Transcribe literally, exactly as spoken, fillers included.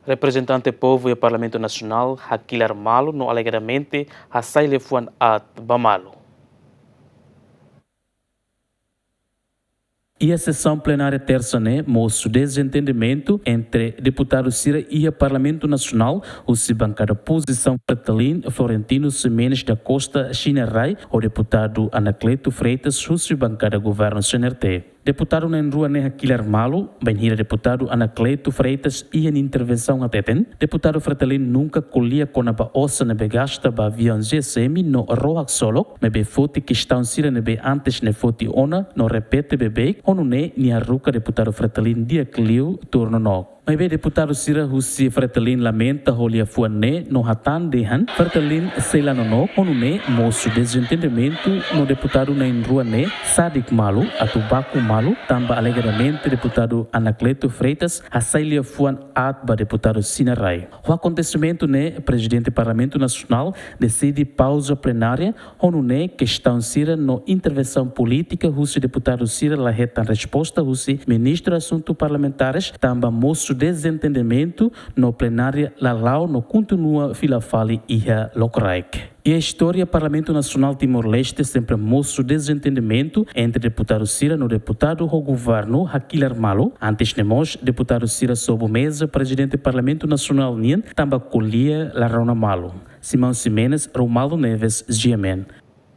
Reprezentante povu iha Parlamentu Nasionál hakilar malu no alegadamente hasai liafuan aat ba malu. Iha sesaun plenária tersa ne'e, mosu dezentendimentu entre deputadu sira iha Parlamentu Nasionál, husi bankada opozisaun Fretilin, Florentino Ximenes da Costa Xina Rai, ho deputadu Anacleto Freitas, husi bankada governu C N R T. Deputadu na'in-rua ne'e hakilar malu, bainhira deputadu Anacleto Freitas iha nia intervensaun hateten, deputadu Fretilin nunka ko'alia kona-ba osan ne'ebé gasta ba aviaun G S M no ró haksolok, maibé foti kestaun sira ne'ebé antes ne'e foti ona no repete beibeik, ho nune'e nia haruka deputadu Fretilin di'ak liu tuur nonook. Maibé deputadu sira husi Fretilin lamenta ho liafuan ne'e no hatán dehan Fretilin sei la nonook, ho nune'e mosu dezentendimentu no deputadu na'in-rua ne'e sadik malu, atu baku malu, tanba alegadamente deputadu Anacleto Freitas hasai liafuan aat ba deputadu Xina Rai. Ho akontesimentu ne'e, Prezidente Parlamentu Nasionál deside pauza plenária, ho nune'e kestaun sira no intervensaun polítika husi deputadu sira la hetan resposta husi Ministru Asuntu Parlamentares, tanba mosu dezentendimentu no plenária la la'o no kontinua fila fali iha lokraik. Iha istória Parlamentu Nasionál Timor-Leste sempre mosu dezentendimentu entre deputadu sira no deputadu ho governu hakilar malu. Antes ne'e mós deputadu sira sobu meza Prezidente Parlamentu Nasionál nian tanba ko'alia la rona malu. Simão Ximenes, Romualdo Neves, G M N.